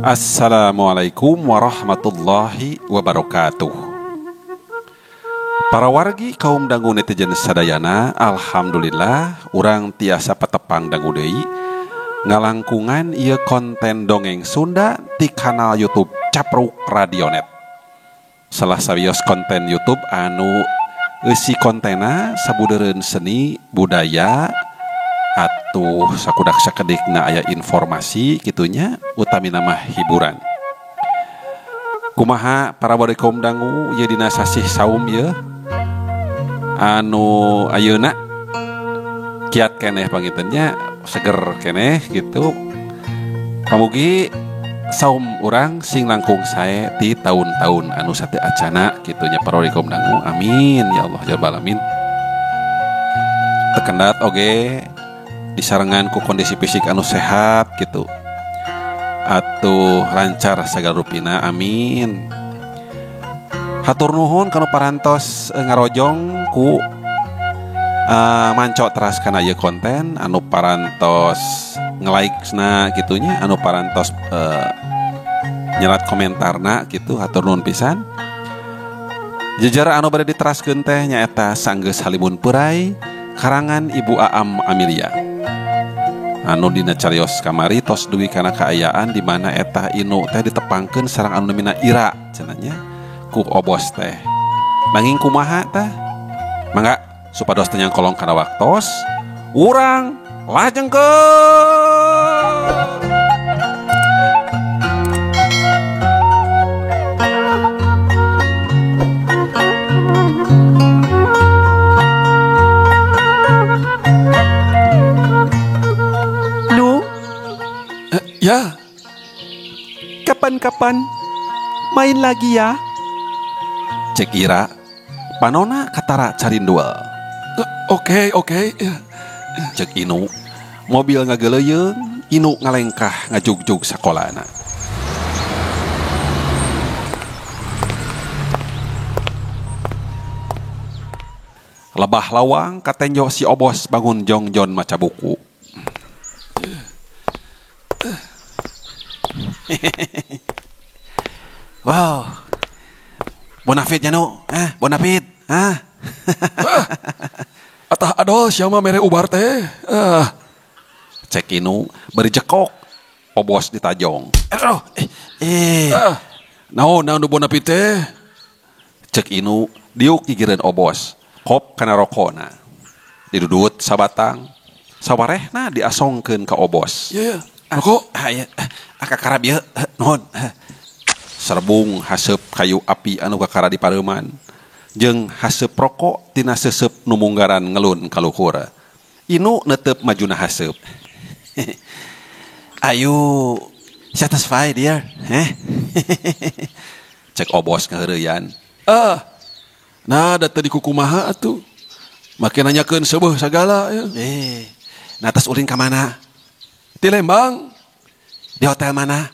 Assalamualaikum warahmatullahi wabarakatuh. Para wargi kaum dangu netizen sadayana, alhamdulillah urang tiasa patepang dangu deui ngalangkungan ieu konten dongeng Sunda ti kanal YouTube Capruk Radionet. Salah sawios konten YouTube anu eusi kontena sabudeureun seni budaya atuh sakudak sakedikna aya informasi kitunya utamina mah hiburan. Kumaha para wargi kaum dangu ieu dina sasih saum ieu anu ayeuna kiat keneh pangitennya seger keneh gitu. Pamugi saum urang sing langkung sae ti taun-taun anu sateu acana kitunya para wargi kaum dangu. Amin ya Allah ya rabbal alamin. Tekendat oge disarengan ku kondisi fisik anu sehat gitu atuh lancar sagala rupina, amin. Hatur nuhun kanu parantos ngarojong ku manco teras kana ieu konten anu parantos nge-like-na gitunya, anu parantos nyelat komentarna gitu, hatur nuhun pisan. Jejer anu bade diteraskeun teh nyaeta Sanggeus Halimun Peurai karangan Ibu Aam Amilia. Anu dina carios kamari tos dugi kana kaayaan di mana eta Inu teh ditepangkeun sareng anu namina Ira cenah ku Obos teh. Nanging kumaha tah? Mangga supados teu nyangkolong kana waktos, urang lajengkeun. Ya, kapan-kapan main lagi ya. Cek Ira, panona katara carindual. Oke. Cek Inu, mobil ngageleuyeung, Inu ngalengkah ngajugjug sakolana. Lebah lawang katenjo si Obos bangun jongjon maca buku. Wow, bonafit nya nu, bonafit, ah. Atah adol siapa mere ubar teh, Cek Inu beri jekok, Obos ditajong. Naon nu bonafit teh? Cek Inu diuk gigireun Obos, kop kana rokona, didudut sabatang, sawarehna diasongkeun ka Obos. Iya. Rokok? Ya. Kakara bieu, nuhun. Serbung haseup kayu api anu kakara di pareuman jeung haseup rokok tina seuseup nu munggaran ngelun ka luhur. Inu netep majuna haseup. Ayu satisfied dear, heh. Cek Obos ngaheureuyan. Nah da teu dikukumaha atuh. Make nanyakeun seubeuh sagala ya. Nah tas ulin ka mana? Di Lembang. Di hotel mana?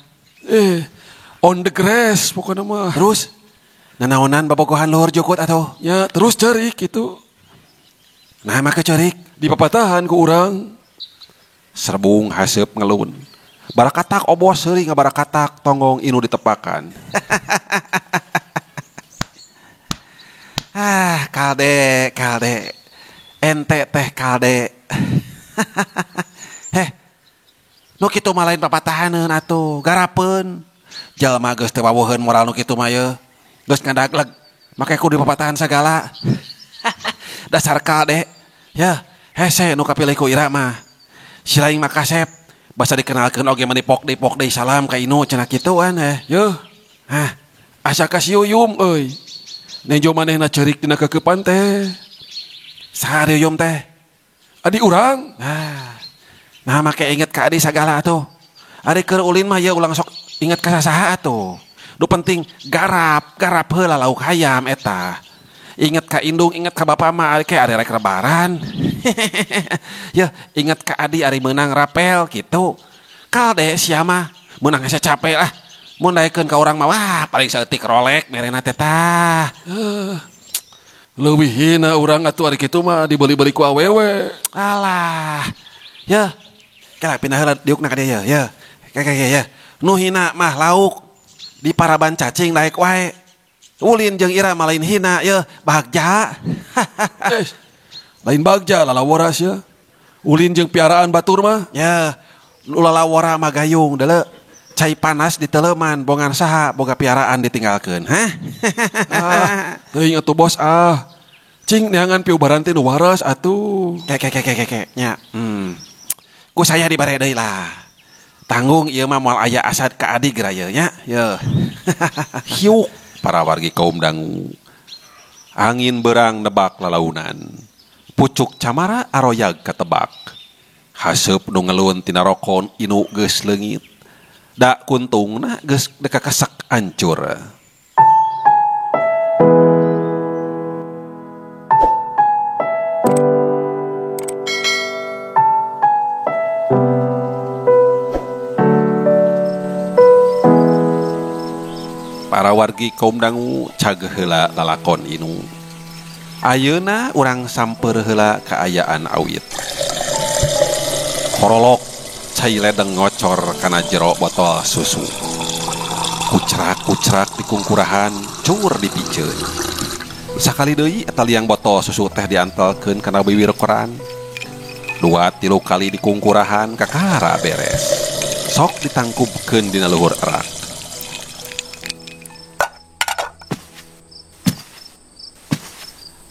On the grass pokoknya mah. Terus nanaonan babogohan luhur jukut atau? Ya terus cerik gitu. Nah make cerik di papatahan ku urang. Serbung haseup ngelun. Barakatak Obos seuri ngabarakatak tonggong Inu ditepakan. Ah, kalde. Ente teh kalde. Heh. Nu kitu mah lain papatahaneun atuh, garapeun. Jalma geus teu wawuheun moral nu kitu mah ye. Geus ngadagleg, make kudu dipapatahan sagala. Dasar kalde. Ya, hese nu kapilih ku Ira mah. Si lain mah kasep, basa dikenalkeun oge mah dipok-dipok deui salam ka Inu cenah kituan eh. Yeuh. Hah, asa ka si Yuyum euy. Nejo manehna ceurik dina kekeupan teh. Saha Yuyum teh? Adi urang. Nah make inget ka adi sagala atuh. Ari keur ulin mah ya ulang sok inget ka sasaha atuh. Nu penting garap heula lauk hayam eta. Inget ka indung, inget ka bapa mah ari ke ari rek lebaran. Ya, inget ka adi ari meunang rapel gitu. Kalde sia mah meunang hese capek lah. Mun daekeun ka urang mah wah paling saeutik rolek merena teh tah. Leuwih hina urang atuh ari kitu mah dibeli-beli ku awewe. Alah. Ya. Kela pindah heula diukna ka dieu ya. Ya. Kayak ya. Nu hina mah lauk di paraban cacing naik wae. Ulin jeung Ira mah lain hina yeuh bagja. Lain bagja lalawora sia. Ulin jeung piaraan batur mah. Ya, lalawora mah gayung deuleu. Cai panas diteleman bongan saha boga piaraan ditinggalkeun, hah? Teuing atuh bos ah. Cing neangan piubaran teh nu waras atuh. Ke ke ke ke ke nya. Ku saya dibare deui lah. Tanggung ieu mah moal aya asad ka adig raya nya. Yeuh. Hiuk para wargi kaum dangu. Angin berang nebak lalaunan. Pucuk camara aroyag katebak. Haseup nu ngelun tina rokon inu geus leungit. Da kuntungna geus deka kesak ancur. Para wargi kaum dangu cageuh heula lalakon inu. Ayeuna urang samper heula kaayaan awit. Korolok cai ledeng ngocor kana jero botol susu. Kucrak-kucrak di kungkurahan, cur dipiceun. Sakali deui eta liang botol susu teh diantelkeun kana biwir koran. 2-3 kali dikungkurahan kakara beres. Sok ditangkubkeun dina luhur erak.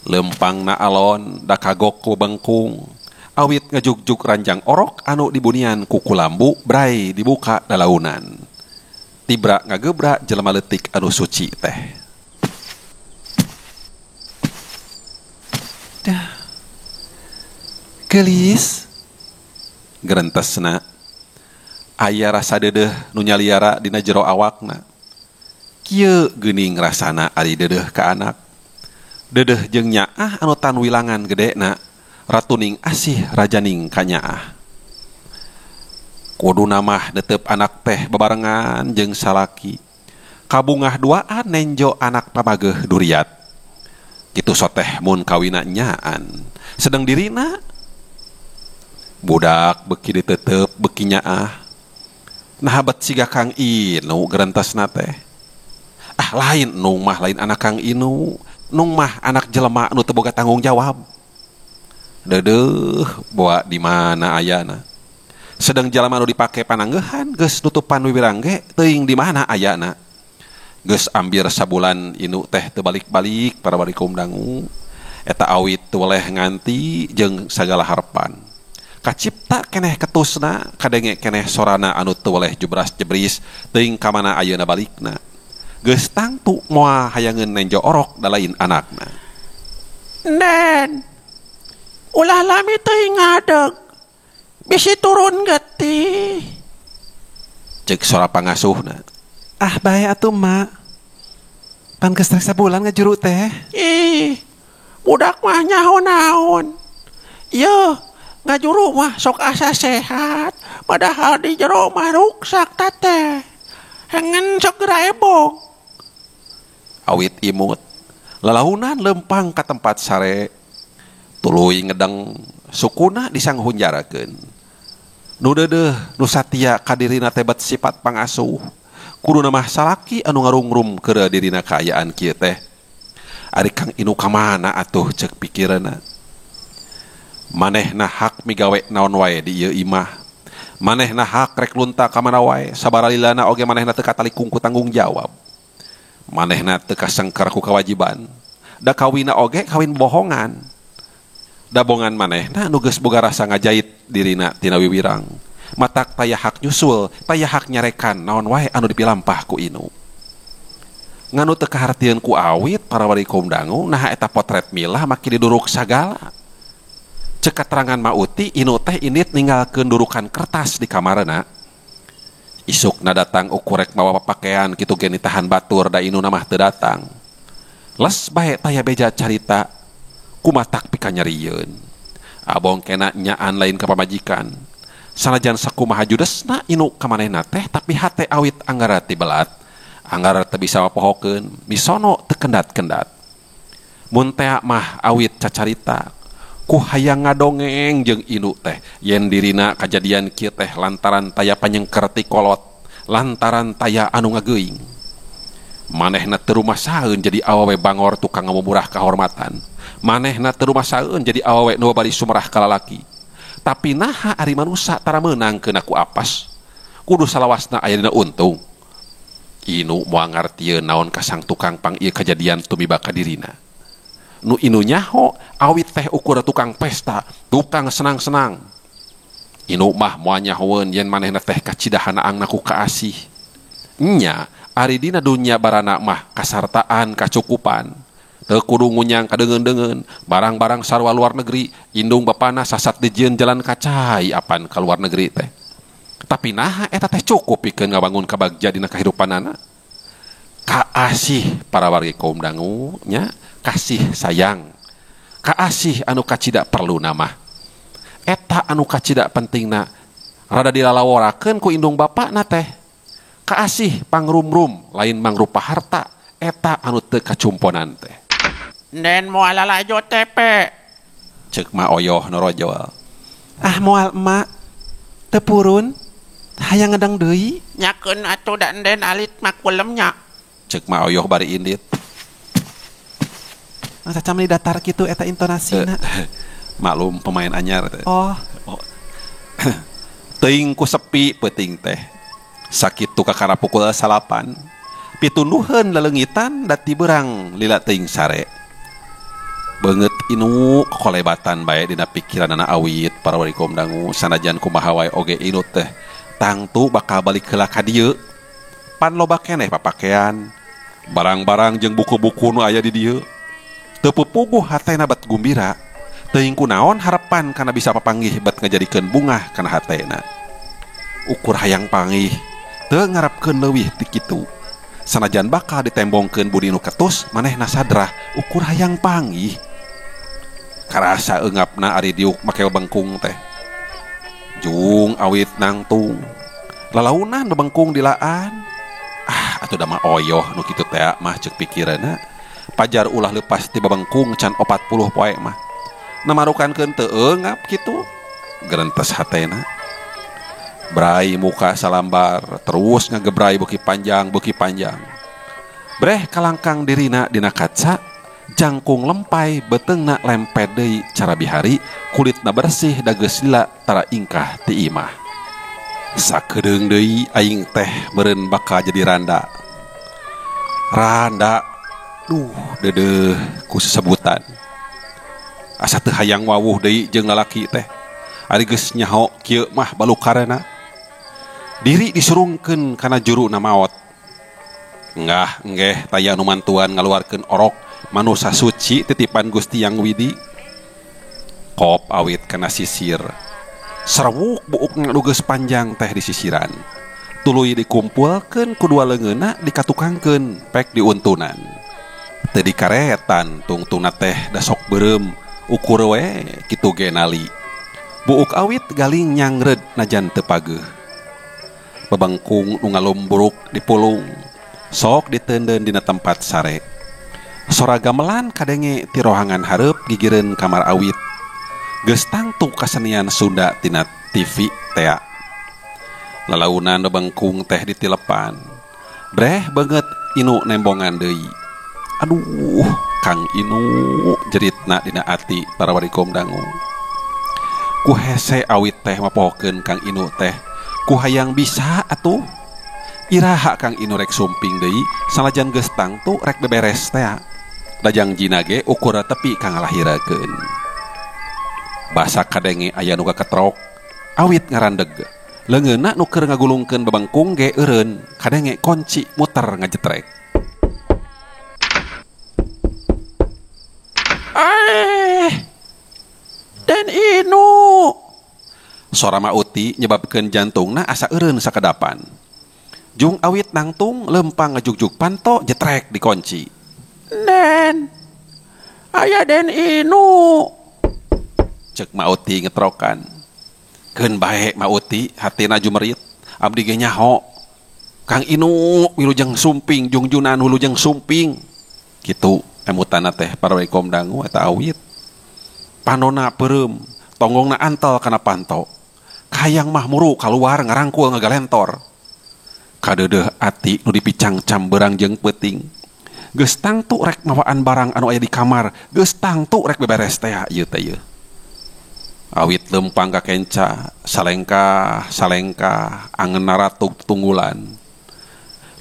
Lempangna alon da kagok ku bengkung. Awit ngajugjug ranjang orok anu dibunian ku kulambu brai dibuka dalaunan. Tibra ngagebra jelema leutik anu suci teh. Dah. Gelis gerentesna. Aya rasa deudeuh nu nyaliara dina jero awakna. Kieu geuning rasana ari deudeuh ka anak. Deudeuh jeung nyaah anu tan wilangan gedena. Ratuning asih rajaning kanyaah. Kuduna mah netep anak teh bebarengan jeung salaki. Kabungah duaan nenjo anak pamageuh duriat. Kitu soteh mun kawina nyaan. Sedang dirina budak beki ditetep beki nyaah. Nah bet siga Kang Inu gerentesna teh. Ah lain nung mah lain anak Kang Inu. Nung mah anak jelema nu teu boga tanggung jawab. Deudeuh boa di mana ayana. Sedang jalma nu dipake pananggeuhan geus nutupan wiwirang ge teuing di mana ayana. Geus ambir sabulan inu teh teu balik-balik para bari kaum dangu. Eta awit teu weleh nganti jeung sagala harepan. Kacipta keneh ketusna kadenge keneh sorana anu teu weleh jubras jebris teuing ka mana ayeuna balikna. Geus tangtu moal hayangeun nenjo orok da lain anakna. Nen ulah lami teuing ngadeg bisi turun getih. Cek sora pangasuhna. Ah bae atuh mak. Pan geus rek sabulan ngajuru teh. Ih, budak mah nyaho naon. Ieu ngajuru mah sok asa sehat, padahal di jero mah ruksak teh. Hengen sok geura ebog. Awit imut lalaunan lempang ka tempat sare. Tuluy ngedeng sukuna disanghunjarakeun. Nu deudeuh nu satia ka dirina teh bet sifat pangasuh. Kuduna mah salaki anu ngarungrum keur dirina kaayaan kieu teh. Ari Kang Inu ka mana atuh ceuk pikireunna. Manehna hak migawe naon wae di ieu imah. Manehna hak rek lunta ka mana wae, sabaralilana oge manehna teu katalikung ku tanggung jawab. Manehna teu kasengker ku kewajiban. Da kawina oge kawin bohongan. Dabongan manehna nu geus boga rasa ngajait dirina tina wiwirang. Matak taya hak nyusul, taya hak nyarekan naon wae anu dipilampah ku Inu. Nganu teu kahartieun ku awit para wari kaum dangu naha eta potret milah maki diduruk sagala. Cek katerangan Mauti Inu teh indit ninggalkeun durukan kertas di kamarna. Isukna datang ukurek mawa papakean kitu ge ditahan batur da Inu mah teu datang. Les bae taya beja carita kumatak pikanyarieun. Abong kena nyaan lain ka pamajikan. Sanajan sakumaha judesna Inu ka manehna teh tapi hate awit anggara tibelat. Anggara teu bisa mapohokeun, misono teu kendat-kendat. Mun tea mah awit cacarita ku hayang ngadongeng jeung Inu teh yen dirina kajadian kieu teh lantaran taya panyengker ti kolot, lantaran taya anu ngageuing. Manehna teu rumasaeun jadi awewe bangor tukang ngamumurah kahormatan. Manehna teu rumasaeun jadi awewe nu bari sumerah ka lalaki. Tapi naha ari manusa tara meunang keuna ku apas. Kudu salawasna aya dina untung. Inu moal ngartieun naon kasang tukang pang ieu kajadian tumiba ka dirina. Nu Inu nyaho awit teh ukur tukang pesta, tukang senang-senang. Inu mah moal nyahoeun yen manehna teh kacidahan angna ku kaasih. Nya ari dina dunya barana mah kasartaan kacukupan. Teu kudu ngunyang kadeungeun-deungeun, barang-barang sarua luar negeri, indung bapana sasat dijieun jalan kacai apan ka luar negeri teh. Tapi naha eta teh cukup pikeun ngabangun kabagja dina kahirupanana. Kaasih para wargi kaum dangu nya, kasih sayang. Kaasih anu kacida perlu nama. Eta anu kacida pentingna rada dilalaworakeun ku indung bapana teh. Kaasih pangrumrum lain mangrupa harta, eta anu teu kacumponan teh. Nen moal lalajo tepe. Ceuk Ma Oyoh norojol. Ah moal emak teu purun hayang ngedang deui. Nyakeun atuh da enden alit mah kulem nya. Ceuk Ma Oyoh bari indit. Masa camli datar kitu eta intonasina. Maklum pemain anyar teh. Oh. Teuing ku sepi peuting teh. Sakitu kakara pukul 9. Pitunduheun leleungitan dati beurang lila teuing sare. Beungeut Inu kolebatan bae dina pikiranana awit para warikom dangu sanajan kumaha wae oge Inu teh tangtu bakal balik heula ka dieu. Pan loba keneh papakean, barang-barang jeung buku-buku nu aya di dieu. Teu pupuguh hatena bat gumbira. Teuing kunaon harepan kana bisa papanggih bat ngajadikeun bungah kana hatena. Ukur hayang panggih teu ngarepkeun leuwih ti kitu. Sanajan bakal ditembongkeun budi nu ketus manehna sadrah ukur hayang panggih. Karasa eungapna ari diuk make bengkung teh. Jung awit nangtung. Lalaunan nu bengkung dilaan. Ah atuh da mah oyoh nu kitu teh mah ceuk pikiranna. Pajar ulah leupas ti babengkung can 40 poe mah. Namarukankeun teu eungap kitu. Gerentes hatena. Brai muka salambar terus ngagebrai beuki panjang beuki panjang. Breh kalangkang dirina dina kaca, jangkung lempai beuteungna lempet deui cara bihari, kulitna bersih da geus lila tara ingkah ti imah. Sakedeung deui aing teh meureun bakal jadi randa. Randa duh deudeuh ku sesebutan. Asa teu hayang wawuh deui jeung lalaki teh. Ari geus nyaho kieu mah balukarana. Diri disurungkeun kana juru na maot. Ngah nggeh taya nu mantuan ngaluarkeun orok manusa suci titipan Gusti Yang Widi. Kop awit kana sisir. Serwuk buuk nu geus panjang teh disisiran. Tuluy dikumpulkeun ku dua leungeunna dikatukangkeun pek diuntunan. Teu dikaretan tungtungna teh dasok beureum ukur we kitu ge nali. Buuk awit galing nyangreud najan teu pageuh. Bebengkung nu ngalumbruk dipulung sok diteundeun dina tempat sare. Sora gamelan kadenge ti rohangan hareup gigireun kamar awit. Geus tangtu kasenian Sunda tina TV tea. Lalaunan bebengkung teh ditilepan. Breh beungeut Inu nembongan deui. Aduh, Kang Inu jeritna dina ati para warikom dangu. Ku hese awit teh mapohokeun Kang Inu teh. Ku hayang bisa atuh. Iraha Kang Inu rek sumping deui sanajan geus tangtu rek beberes tea. Dajang jina ge ukur tepi ka ngalahirakeun. Basa kadenge aya nu kaketrok, awit ngarandeg. Leungeunna nu keur ngagulungkeun babengkung ge eureun, kadenge kunci muter ngajetrek. Den Inu. Sora Ma Uti nyebabkeun jantungna asa eureun sakedapan. Jung awit nangtung lempang ngajugjug panto jetrek dikunci. Den, aya Den Inu. Cek Ma Uti ngetrokan. Keun bae Ma Uti hatina jumerit. Abdi ge nyaho. Kang Inu wilujeng sumping jungjunan wilujeng sumping. Kitu emutana teh parawekom dangu eta awit. Panona peureum, tonggongna antel kana panto. Kahayang mah muru kaluar ngarangkul ngagalentor. Kadeudeuh ati nu dipicangcam beurang jeung peuting. Geus tangtu rek mawaan barang anu aya di kamar, geus tangtu rek beberes teh ieu teh ieu. Awit lempang ka kenca, salengkah salengkah angeunna ratug tunggulan.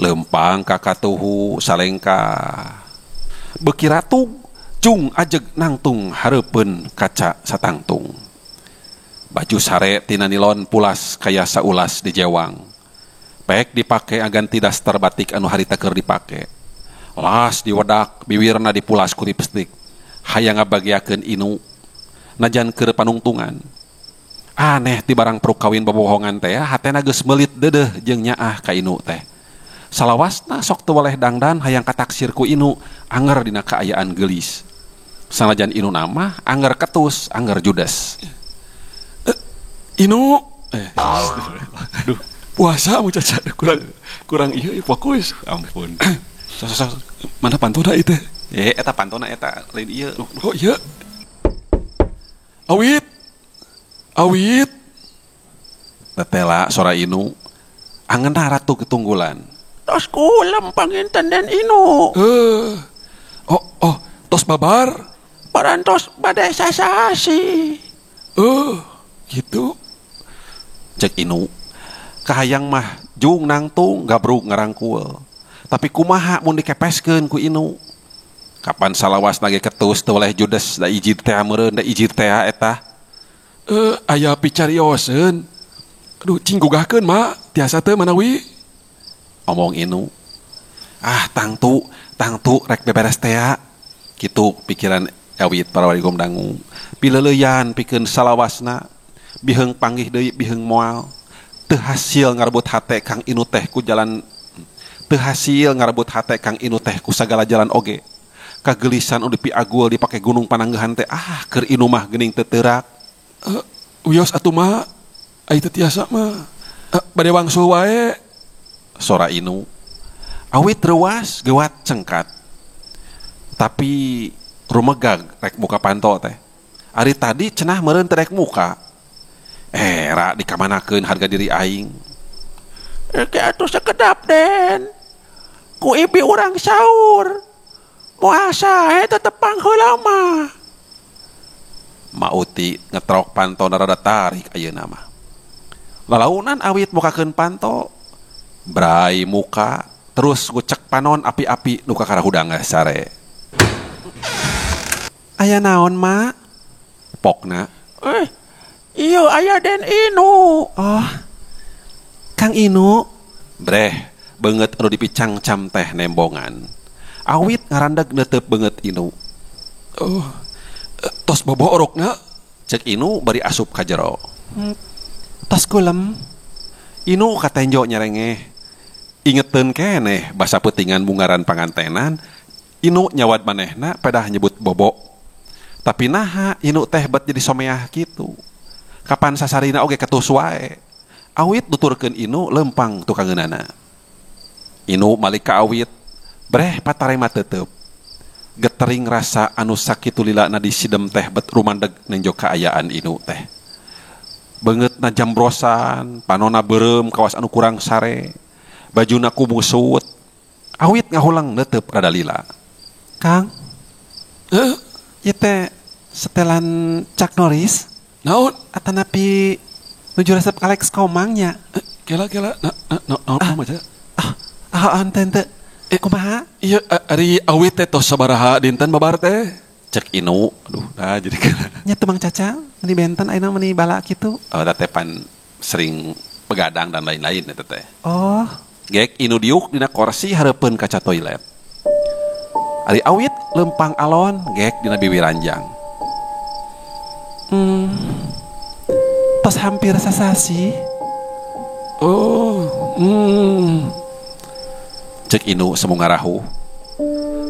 Lempang ka katuhu salengkah. Beuki ratug cung ajeg nangtung hareupeun kaca satangtung. Baju sare tina nilon pulas kaya saulas di jewang. Pek dipake aganti daster batik anu harita keur dipake. Las diwedak, biwirna dipulas ku lipstik. Hayang ngabagiakeun Inu najan keur panungtungan. Aneh ti barang peruk kawin bobohongan teh hatena geus meulit deudeuh jeung nyaah ka Inu teh. Salawasna sok teu weleh dangdan hayang kataksir ku Inu anger dina kaayaan geulis. Sanajan Inu nama anger ketus, anger judes. Inu aduh, puasa mu Caca kurang ieu fokus. Ampun. Sok mana pantona ieu teh? Eta pantona eta lain ieu. Oh iya. Awit. Awit. Tetela sora Inu angeunna ratu ketunggulan. Tos kulem panginten den Inu. Oh, tos babar. Parantos bade sasasi. Gitu. Cek Inu. Kahayang mah jung nangtung gabrug ngarangkul. Tapi kumaha mun dikepeskeun ku Inu. Kapan salawas nage ketus teu weleh judes da ijir teh meureun da ijir teh eta. Aya picarioseun. Aduh, cing gugahkeun ma, tiasa teu manawi. Omong Inu. Ah, tangtu rek beberes teh. Kitu pikiran Awit para warigom dangu. Pileuleyan pikeun salawasna, biheung panggih deui biheung moal. Teu hasil ngarebut hate Kang Inu teh ku jalan. Teu hasil ngarebut hate Kang Inu teh ku sagala jalan oge. Kagelisan anu dipiagul dipake gunung pananggehan teh ah keur Inu mah geuning teu teurak. Wios atuh mah ai teu tiasa mah. Bade wangsul wae. Sora Inu. Awit reuas geuwat cengkat. Tapi rumegag rek muka panto teh. Ari tadi cenah meureun teu rek muka. Era dikamanakeun harga diri aing. Ke atuh sekedap den. Ku ibi urang saur. Moal sae tetepang heula mah. Mauti ngetrok panto rada tarik ayeuna mah. Lalaunan awit mukakeun panto. Brai muka terus gucek panon api-api nu kakara hudang sare. Aya naon, Mak? Pokna. Iya aya den Inu. Oh. Kang Inu. Breh, beungeut anu dipicangcam teh nembongan. Awit ngarandeg neuteup beungeut Inu. Oh. Tos bobo orokna? Cek Inu bari asup ka jero. Tos kulem. Inu katenjo nyerengeh. Ingeteun keneh basa peutingan bungaran pangantenan. Inu nyawad manehna pedah nyebut bobo. Tapi naha Inu teh bet jadi someah kitu. Kapan sasarina oge ketus wae. Awit nuturkeun Inu lempang tukangeunana. Inu malik ka awit. Breh patarema tetep. Getering rasa anu sakitu lilana di sidem teh bet rumandeg nenjo kaayaan Inu teh. Beungeutna jambrosan, panona beureum kawas anu kurang sare, bajuna kumusut. Awit ngahulang neuteup rada lila. Kang, ieu teh setelan Chuck Norris? Naon? Atanapi nuju resep Alex Komang nya? Kela naon mah sia? Ah, henteu. Kumaha? Iya, ari awit teh tos sabaraha dinten babar teh? Cek Inu, aduh, nah jadi kan. Nya teu Mang Caca, meni benten ayeuna meni bala kitu. Oh, da teh pan sering begadang dan lain-lain eta teh. Oh. Gek Inu diuk dina korsi hareupeun kaca toilet. Ari awit lempang alon gek dina biwi ranjang. Tos hampir sasasi. Oh, Cek Inu semu ngarahu.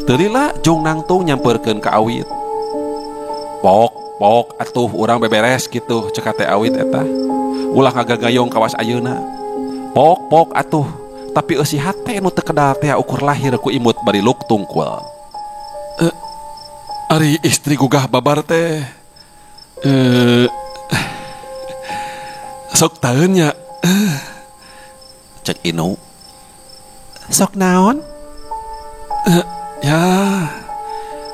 Teu lila jung nangtung nyamperkeun ka awit. Pok pok atuh urang beberes kitu cek hate awit eta. Ulah ngagagayong kawas ayeuna. Pok pok atuh tapi eusi hate nu teu kedal teh ukur lahir ku imut bari luk tungkul. Ari istri gugah babar teh sok taeun nya. Cek Inu. Sok naon? Ya,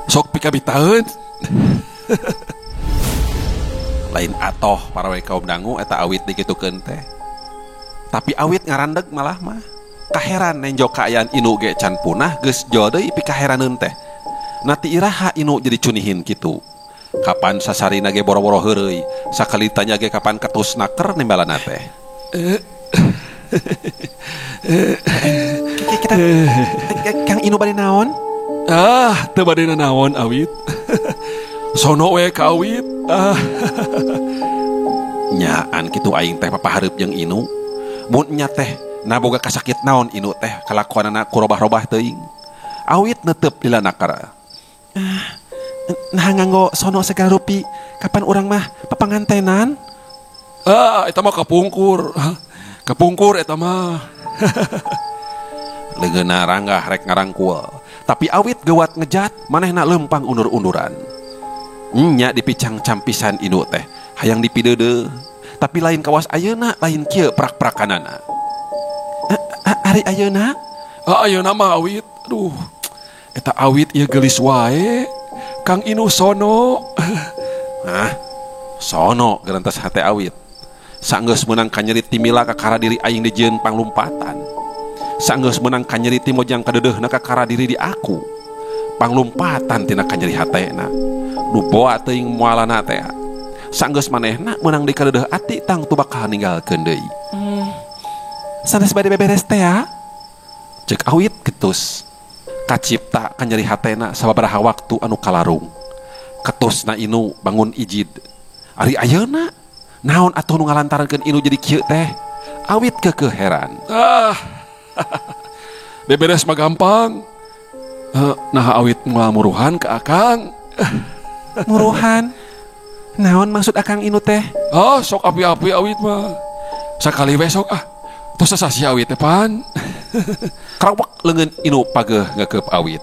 sok pikabitaeun. Lain atoh para we kaum dangu eta awit dikitukeun teh. Tapi awit ngarandeg malah mah. Kaheran nenjo kaayaan Inu ge can punah geus jol deui pikaheraneun teh. Nati iraha Inu jadi cunihin kitu. Kapan sasarina ge boro-boro heureuy, sakali tanya ge kapan ketus naker nembalana teh. Kita Kang Inu bade naon? Ah, teu bade naon awit. Sono we ka awit. Ah. Nyaan kitu aing teh papahareup jeung Inu. Mun nya teh naboga kasakit naon Inu teh kalakuanana kurobah-robah teuing. Awit netep lila nakara. Nah nganggo sono segala rupi kapan urang mah papangantenan? Ah, eta mah kapungkur. Kapungkur eta mah. Leungeunna ranggah rek ngarangkul, tapi awit geuwat ngejat manehna leumpang undur-unduran. Nya dipicang campisan Inu teh hayang dipideudeuh, tapi lain kawas ayeuna lain kieu prak-prakanana. Ari ayeuna? Ah, ayeuna mah awit. Aduh. Eta awit ieu geulis wae. Kang Inu sono. Hah? Sono gerentas hate awit. Sanggeus meunang kanyeri ti Mila kakara diri aing dijieun panglumpatan. Sanggeus meunang kanyeri ti Mojang kadeudeuhna kakara diri di aku. Panglumpatan tina kanyeri hatena. Nu boa teuing moalana teh. Sanggeus manehna meunang di kadeudeuh ati tangtu bakal ninggalkeun deui. Sanes bade beberes teh ya? Ceuk awit ketus. Kacipta kanyeri hatena sababaraha waktu anu kalarung. Ketusna Inu bangun ijid. Ari ayeuna naon atuh nu ngalantarankeun Inu jadi kieu teh? Awit keukeuh heran. Ah. Beberes mah gampang. Nah awit moal muruhan ke akang. Muruhan? Naon maksud akang Inu teh? Oh, sok api-api awit mah. Sakali we sok ah. Tos sasih awit teh pan. Karawak leungeun Inu pageuh ngeukeub awit.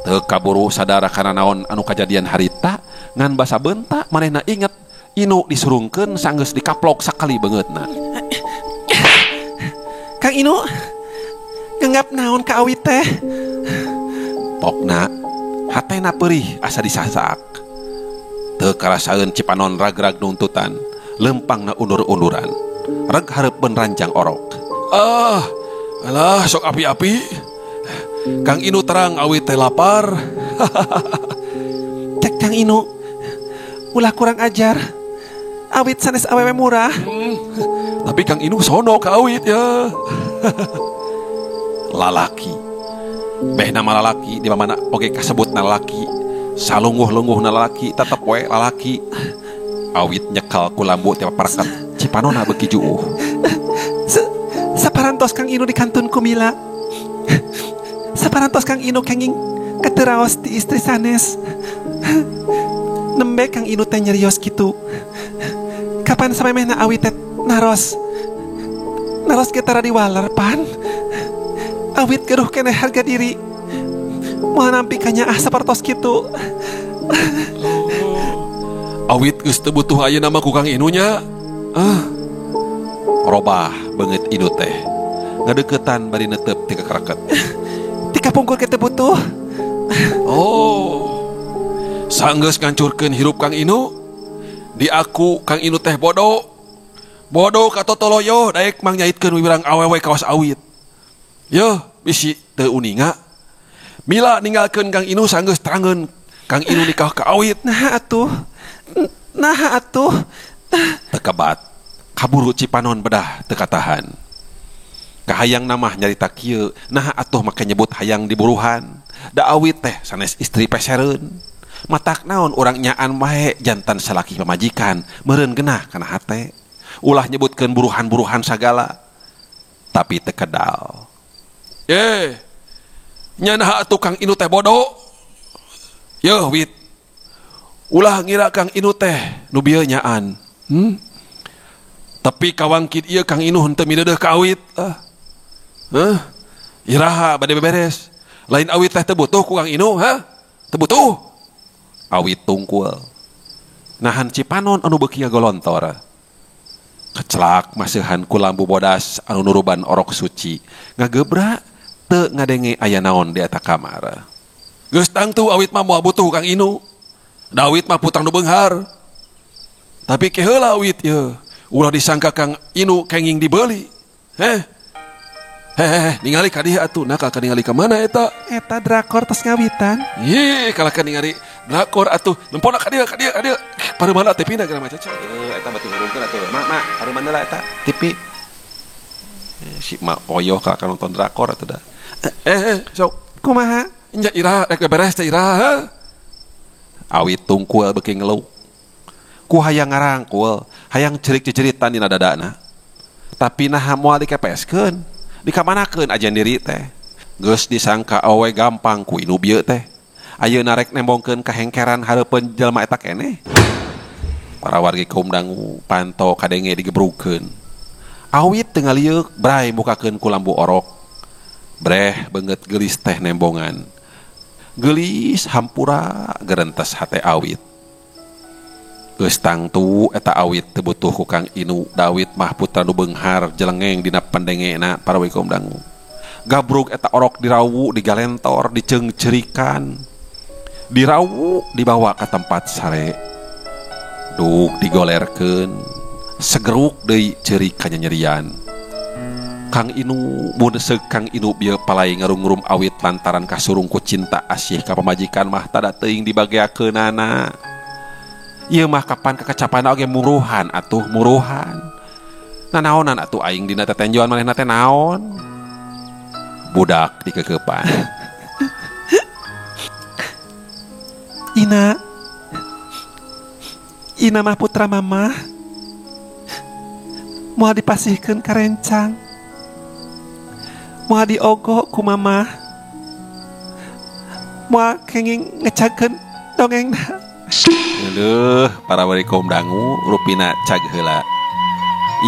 Teu kaburu sadar kana naon anu kajadian harita, ngan basa bentak manehna inget Inu disurungkeun sanggeus dikaplok sakali beungeutna. Kang Inu nganggap naon ka awit teh? Pokna hatena perih asa disasak. Teu karasaeun Cipanon ragrag nuntutan, lempangna undur-unduran. Reg hareupeun ranjang orok. Ah, alah sok api-api. Kang Inu terang awit teh lapar. Cek Kang Inu ulah kurang ajar. Awit sanes awewe murah. Tapi Kang Inu sono ka awit ya. Lalaki. Beh nama lalaki di mana oge kasebutna lalaki. Salungguh-lungguhna lalaki tetep we lalaki. Awit nyekel ku lambu ti papareket. Cipanona beuki juuh. Saparantos Kang Inu dikantun ku Mila. Saparantos Kang Inu kenging kateraos ti istri sanes. Nembe Kang Inu teh nyerios kitu. Kapan samemehna awit teh naros? Naros ge tara diwaler pan. Awit geruh keneh harga diri. Moal nampi kanyaah sapertos kitu. Awit geus teu butuh ayeuna mah ku Kang Inu nya. Ah. Robah beungeut Inu teh. Ngadeukeutan bari netep ti kekereket. Ti kapungkur ge teu butuh. Oh. Sanggeus ngancurkeun hirup Kang Inu. Di aku Kang Inu teh bodoh. Bodoh katotoloyo daek mangnyaitkeun wiwirang awewe kawas awit. Yeuh, bisi teu uninga. Mila ninggalkeun Kang Inu sanggeus terangeun Kang Inu nikah ka awit. Nah atuh. Nah atuh. Teu kebat. Kaburu Cipanon bedah teu katahan. Kahayang namah nyarita kieu, nah atuh make nyebut hayang diburuhan. Da awit teh sanes istri pesereun. Matak naon urang nyaan wae jantan salaki pamajikan, meureun genah kana hate. Ulah nyebutkeun buruhan-buruhan sagala. Tapi teu kedal. Nya naha atuh Kang Inu teh bodoh. Yeuh wit. Ulah ngira Kang Inu teh nu bieu nyaan. Tapi kawangkit ieu Kang Inu henteu mideudeuh ka awit. Hah? Iraha bade beberes. Lain awit teh teu butuh ku Kang Inu, ha? Teu butuh. Awit tungkul. Nahan Cipanon anu beuki ngagolontor. Kecelak maseuhan ku lampu bodas anu nuruban orok suci. Ngagebra Teu ngadenge aya naon di eta kamar. Geus tangtu awit mah moal butuh Kang Inu. Da awit mah putrang nu beunghar. Tapi ke heula awit ieu, ulah disangka Kang Inu kenging dibeli. Heh. Heh, ningali ka dieu atuh, nah ka ningali ka mana eta? Eta drakor tos ngawitan. Ih, kalah ka ningali drakor atuh. Nempona ka dieu, ka dieu, ka dieu. Pareuman TV na geura mah caca. Eta batu ngurungkeun atuh. Mak, mak, pareuman heula eta TV. Si mak oyoh ka nonton drakor atuh da. Sok. Kumaha? Nya iraha rek beres teh iraha. Awit tungkul beuki ngeluh. Ku hayang ngarangkul, hayang cerik ceceritan dina dadana. Tapi naha moal dikepeskeun, dikamanakeun ajen diri teh. Geus disangka awe gampang ku inu bieu teh. Ayeuna rek nembongkeun kahengkeran hareupeun jelema eta keneh. Para wargi kaum dangu panto kadenge digebrugkeun. Awit teu ngalieuk bray mukakeun ku lambu orok. Breh beungeut geulis teh nembongan. Geulis hampura gerentes hate awit. Geus tangtu eta awit teu butuh ku Kang Inu. Dawit mah putra nu beunghar jelengeng dina pandengena para kaum dangu. Gabrug eta orok dirawu digalentor diceungceurikan. Dirawu dibawa ka tempat sare. Duk digolerkeun, segeruk deui ceurik kanyanyerian. Kang Inu mun seuk Kang Inu bieu palai ngarungrum awit lantaran kasurung ku cinta asih ka pamajikan mah tada teuing dibageakeunana. Ieu mah kapan kakacapan oge muruhan atuh muruhan. Nanaonan atuh aing dina tetenjoan manehna teh naon? Budak dikekeupan. Ina. Ina mah putra mamah. Moal dipasihkeun ka rencang. Moal diogo ku mamah. Moal kenging ngecagkeun dongengna. Aduh, para wari kaum dangu rupina cag heula.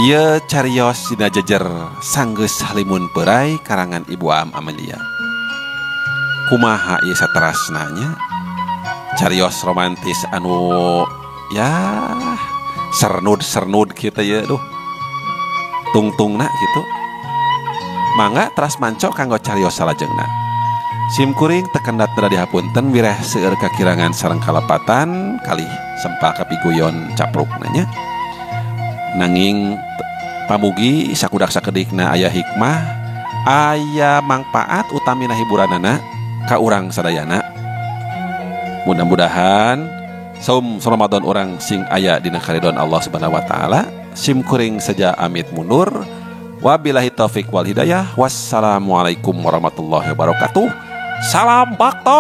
Ieu carios dina jejer sanggeus halimun peurai karangan Ibu Am Amelia. Kumaha ieu saterasna nya? Carios romantis anu ya sernud-sernud kitu ye duh. Tungtungna kitu. Mangga teras manco kanggo carios salajengna. Sim kuring tekendat rada dihapunten wireh seueur kakirangan sareng kalepatan kalih sempal kapiguyon capruk nanya. Nanging pamugi sakudak sakedikna aya hikmah, aya mangpaat utamina hiburanana ka urang sadayana. Mudah-mudahan saum Ramadan urang sing aya dina karidhoan Allah Subhanahu wa taala. Sim kuring saja amit mundur. Wabillahi taufik wal hidayah. Wassalamualaikum warahmatullahi wabarakatuh. Salam bakto.